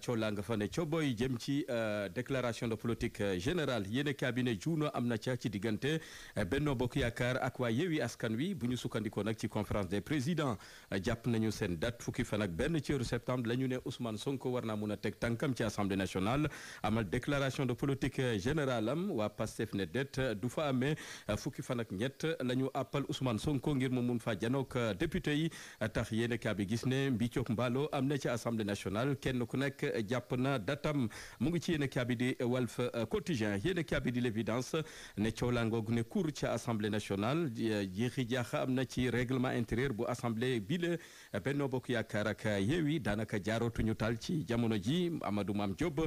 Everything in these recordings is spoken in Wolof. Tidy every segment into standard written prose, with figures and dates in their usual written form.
coolaa nga fa ne cooboy jëm ci déclaration de politique générale yéen cabinet juuno am na ca ci diggante Benno Bokk Yaakaar ak waa Yewwi Askan Wi bu ñu sukkandikoo nag ci conférence des présidents jàpp nañu seen date fukki fan ak benn ci weeru septembre la ñu ne Ousmane Sonko war naa mun a teg tànkam ci assemblée nationale amal déclaration de politique générale am waa Pastef ne det du fa amee fukki fan ak ñett la ñu appal Ousmane Sonko ngir mu mun fa janook député yi tax yéen kaa bi gis ne mbiccook mbaalo am na ci assemblée nationale kenn ku nekk jàpp na datam mu ngi ci yéen kaa bi di Walf Quotidien yéen kaa bi di l'évidence ne coowlangoog ne cour ci assemblée nationale jeexi jaaxa am na ci règlement intérieur bu assemblée bile Benno Bokk Yaakaar ak Yewwi daanaka jaarootuñu tal ci jamono ji Amadou Mame Diop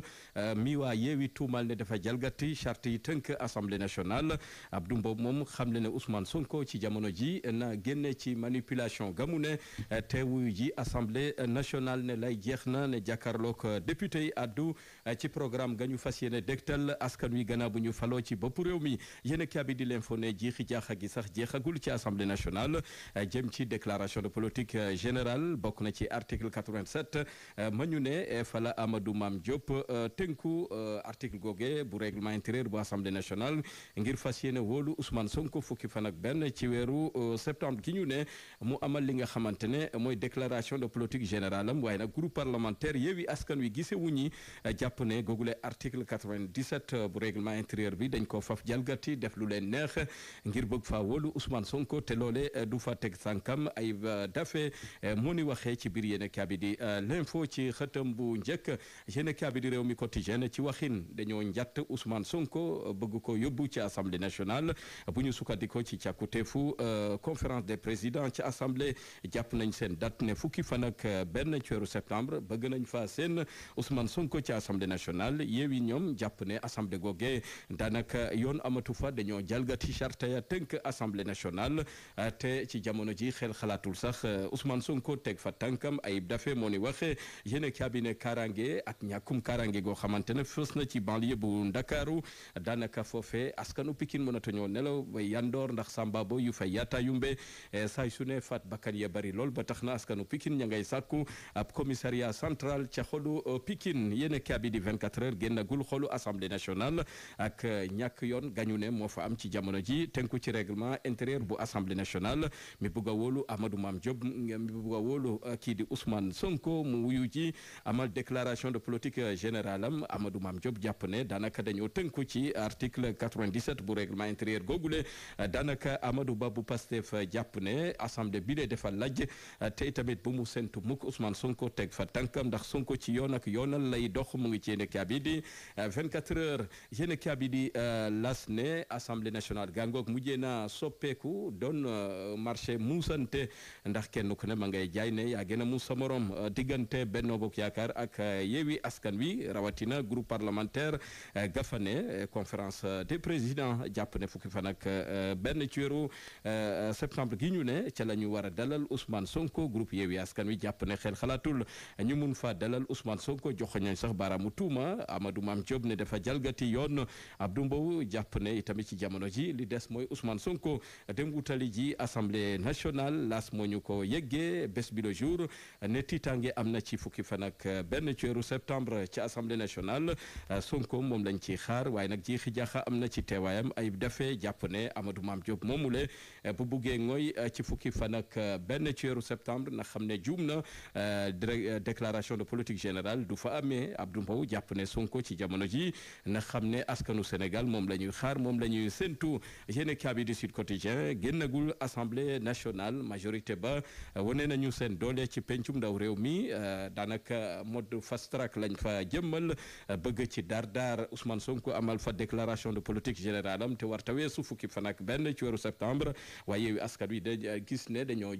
mi waa Yewwi tuumal ne dafa jalgati charte yi tënk assemblée nationale Abdou Mbow moom xam le ne Ousmane Sonko ci jamono ji na génne ci manipulation gamu ne teewu ji assemblée nationale ne lay jeex na ne jàkkaarloog député yi addu ci programme ga ñu fas yéene dégtal askan wi gannaaw bu ñu faloo ci bopp réew mi yéen a bi di l'info ne jiixi jaaxa gi sax jeexagul ci assemblée nationale jëm ci déclaration de politique générale bokk na ci article 87 ma ñu ne fala Amadou Mame Diop tënku article goge bu règlement intérieur bu assemblée nationale ngir fas yéene wóolu Ousmane Sonko fukki fan ak benn ci weeru septembre gi ñu ne mu amal li nga xamante ne mooy déclaration de politique générale am waaye nag groupe parlementaire Yewwi Askan Wi gise wu ñi jàpp ne googule article 97 bu règlement intérieur bi dañ ko faf jalgati def lu leen neex ngir bëgg faa wóolu Ousmane Sonko te loole du fa teg sànkam ay dafe moo ni waxee ci biir yéen a bi di l'info ci xëtam bu njëkk yéen a bi di réew mi quotidien ci waxin dañoo njatt Ousmane Sonko bëgg ko yóbbu ci assemblée nationale bu ñu sukkandikoo ci càkkuteefu conférence des présidents ci assemblée jàpp nañ seen date ne fukki fan ak benn ci weeru septembre bëgg nañ fa seen Ousmane Sonko ci assemblée nationale Yewwi ñoom jàpp ne assemblée goge daanaka yoon amatu fa dañoo jalgati charte ya tënk assemblée nationale te ci jamono ji xel xalaatul sax Ousmane Sonko teg fa tànkam ayib dafe moo ni waxe yéen cabinet karange ak ñàkkum karange goo xamante ne fës na ci banlieue bu Ndakaaru daanaka foofe askanu Pikine mënatuñoo nelaw ba yandoor ndax sambabo yu fay yaata yumbe saay su ne faat bakkan ya bari lool ba tax na askanu Pikine ña ngay sàkku ab commissariat central ca xolu Pikine yéen cabinet di 24 heures génnagul xolu assemblée nationale ak ñàkk yoon gañu ne moo fa am ci jamono ji tënku ci règlement intérieur bu assemblée nationale mi bugg a wóolu Amadou Mame Diop mi bugg a wóolu kii di Ousmane Sonko mu wuyu ji amal déclaration de politique générale am Amadou Mame Diop jàpp ne daanaka dañoo tënku ci article 97 bu règlement intérieur googule daanaka Amadou Ba bu Pastef jàpp ne assemblée bi lee defal lajj te itamit bu mu sentu mukk Ousmane Sonko teg fa tànkam ndax Sonko ci yoon ak yoonal lay dox mu ngi ci yéen a bi di 24 heures yéen a bi di las ne assemblée nationale gàngoog mujjee na soppeeku doon marché muusante ndax kenn ku ne ma ngay jaay ne yaa gën a muus sa morom diggante Benno Bokk Yaakaar ak Yewwi Askan Wi rawatina groupe parlementaire gafane conférence des présidents jàpp ne fukki fan ak benn ci weeru septembre gi ñu ne ca la ñu war a dalal Ousmane Sonko groupe Yewwi Askan Wi jàpp ne xel xalaatul ñu mun fa dalal Ousmane Sonko joxoñoñ sax baaraamu tuuma Amadou Mame Diop ne dafa jalgati yoon Abdou Mbow jàpp ne itamit ci jamono ji li des mooy Ousmane Sonko dem wutali ji assemblée nationale las moo ñu ko yeggee bés bi le jour ne tiitange am na ci fukki fan ak benn ci weeru septembre ci assemblée nationale Sonko moom lañ ci xaar waaye nag jiixi jaaxa am na ci teewaayam ay defee jàpp ne Amadou Mame Diop moomule bu buggee ngooy ci fukki fan ak benn ci weeru septembre na xam ne juum na déclaration de politique générale du fa amee Abdou Mbow jàpp ne Sonko ci jamono ji na xam ne askanu Sénégal moom la ñuy xaar moom la ñuy séntu yéen kabi du Sud Quotidien génnagul assemblée nationale majorité ba wane nañu seen doole ci pencum ndaw réew mi daanaka mode fast track lañ fa jëmmal bëgg ci daar Ousmane Sonko amal fa déclaration de politique générale am te warta weesu fukki fan ak benn ci weeru septembre waaye Yewwi Askan Wi da gis ne dañoo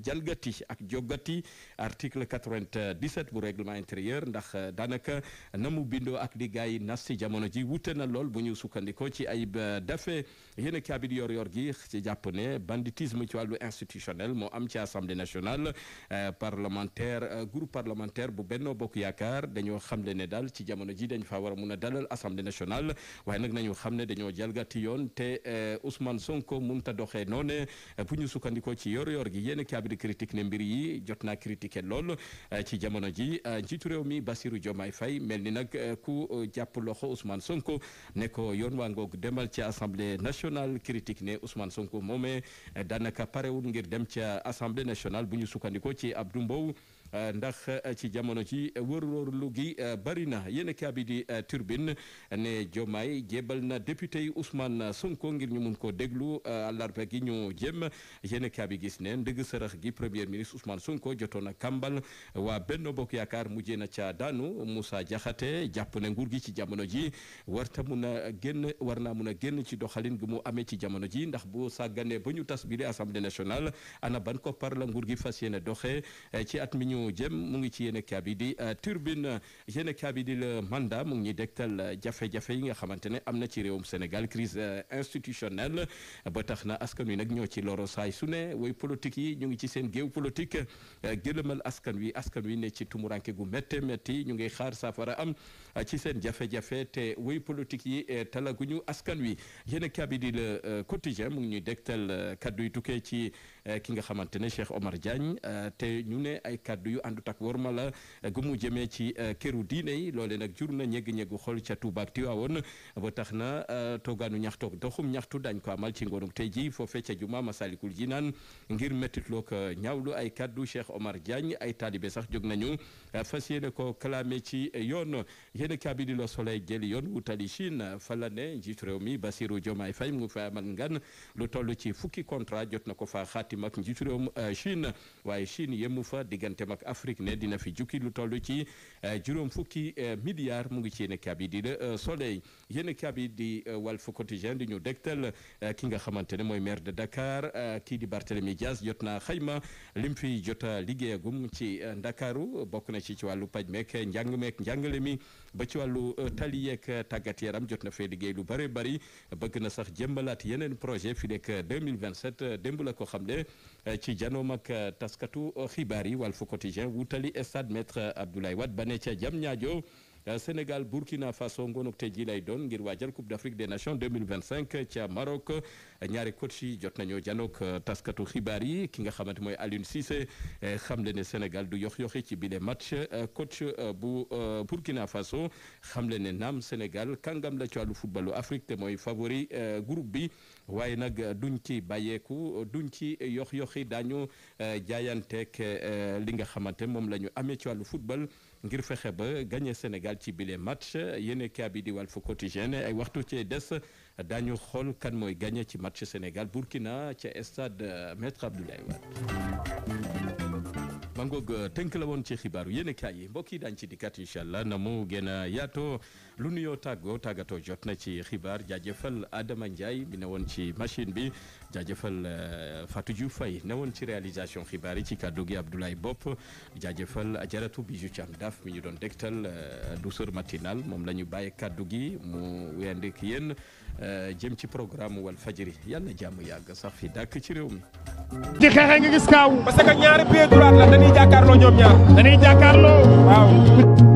jalgati ak jogati article 97 bu règlement intérieur ndax daanaka na mu bindoo ak li gaay nas ci jamono ji wute na lool bu ñu sukkandikoo ci ayib dafe yéen kaabit yor gi ci jàpp ne banditisme ci wàllu institutionnel moo am ci assemblée nationale parlementaire groupe parlementaire bu Benno Bokk Yaakaar dañoo xamle ne daal ci jamono ji dañ fa war a mun a dalal assemblée nationale waaye nag nañu xam ne dañoo jalgati yoon te Ousmane Sonko mënut a doxee noonu bu ñu sukkandikoo ci yor gi yéen kaabit critique ne mbir yi jot naa critiquer lool ci jamono ji njiitu réew mi Bassirou Diomaye Faye mel ni nag ku jàpp loxo Ousmane Sonko ne ko yoon waa ngoog demal ci assemblée nationale critique ne Ousmane Sonko moomee daanaka parewul ngir dem ca assemblée nationale bu ñu sukkandikoo ci Abdou Mbow ndax ci jamono ji wër-wërlu gi bari na yéen a bi di turbine ne Diomaye jébal na député yi Ousmane Sonko ngir ñu mun koo déglu àllarba gi ñu jëm yéen a bi gis ne ndëgg sërëx gi premier ministre Ousmane Sonko jotoon a kàmbal waa Benno Bokk Yaakaar mujjee na ca daanu Moussa Diakhaté jàpp ne nguur gi ci jamono ji war naa mun a génn ci doxalin gu mu amee ci jamono ji ndax bu sàgganee ba ñu tas bi di assemblée nationale ana ban ko par la nguur gi fas yéene doxee ci at mi ñu jëm mu ngi ci yéen a bi di turbine yéen a bi di le mandat mu ngi ñuy dégtal jafe-jafe yi nga xamante ne am na ci réewum Sénégal crise institutionnelle ba tax na askan wi nag ñoo ci loro saay su ne way politique yi ñu ngi ci seen géew politique gëlëmal askan wi ne ci tumuranke gu métte métti ñu ngi xaar saafara am ci seen jafe-jafe te way politique yi talaguñu askan wi yéen a bi di le quotidien mu ngi ñuy dégtal kaddu yu tukkee ci ki nga xamante ne Cheikh Omar Diagne te ñu ne ay kaddu yu àndut ak worma la gu mu jëmee ci këru diine yi loole nag jur na ñegg-ñeggu xol ca Touba ak Tivaouane ba tax na toogaanu ñaxtoog doxum ñaxtu dañ ko amal ci ngoonuk tey ji foofee ca juma Masalikul Jinaan ngir méttitloo ko ñaawlu ay kaddu Cheikh Omar Diagne ay taalibe sax jóg nañu fas yéene ko clamé ci yoon yéen a bi di Le Soleil jëli yoon wutali Chine fa la ne njiitu réew mi Bassirou Diomaye Faye mu fa amal ngan lu toll ci fukki contrat jot na ko fa xaatim ak njiitu réewum Chine waaye Chine yemu fa digganteem ak Afrique ne dina fi jukki lu toll ci juróom fukki milliards mu ngi ci yéen a bi di Le Soleil yéen a bi di Walf Quotidien di ñu dégtal ki nga xamante ne mooy maire de Dakar kii di Barthélémy Dias jot naa xayma lim fi jot a liggéeyagum ci Ndakaaru bokk na ci wàllu paj meek njàng meek njàngale mi ba ci wàllu tali yeeg tàggat yaram jot na fee liggéey lu bëri bëri bëgg na sax jëmbalaat yeneen projet fi nekk 2027 démb la ko xam ne ci janoom ak taskatu xibaar yi Walf Quotidien wutali stade Maître Abdoulaye Wade ba ne ca Diamniadio Sénégal Burkina Faso ngoonuk tey ji lay doon ngir waajal Coupe d'Afrique des Nations 2025 ca Maroc ñaari coach yi jot nañoo janook taskatu xibaar yi ki nga xamante mooy Aliou Cissé xamle ne Sénégal du yox-yoxi ci bile match coach bu Burkina Faso xamle ne naam Sénégal kàngam la ci wàllu footballu Afrique te mooy favori groupe bi waaye nag duñ ci bàyyeeku duñ ci yox-yoxi daañu jaayanteek li nga xamante moom la ñu amee ci wàllu football ngir fexe ba gagné Sénégal ci bile match yéen bi di Walf Quotidien ay waxtu ci des daañu xool kan mooy gagné ci match Sénégal Burkina ca stade Maître Abdoulaye Wade. mangoog tënk la woon ci xibaaru yéen yi mbokk yi daañu ci dikkat incha allah na mu gën a yaatoo lu nuyoo tàggatoo jot na ci xibaar jaajëfal Adama Ndiaye bi ne woon ci machine bi jaajëfal Fatou Diouf Faye ne woon ci réalisation xibaar yi ci kàddu gi Abdoulaye Bopp jaajëfal Ajaratu Bijou Thiam Daf mi ñu doon dégtal douceur matinale moom la ñu bàyyi kàddu gi mu wendik yéen jëm ci programme wal fajiri yàlla jàmm yàgg sax fi dàkk ci réew mi. ci xeexe nga gis kaaw. parce que ñaari pied droit la dañuy jàkkaarloo ñoom ñaar. dañuy jàkkaarloo. waaw.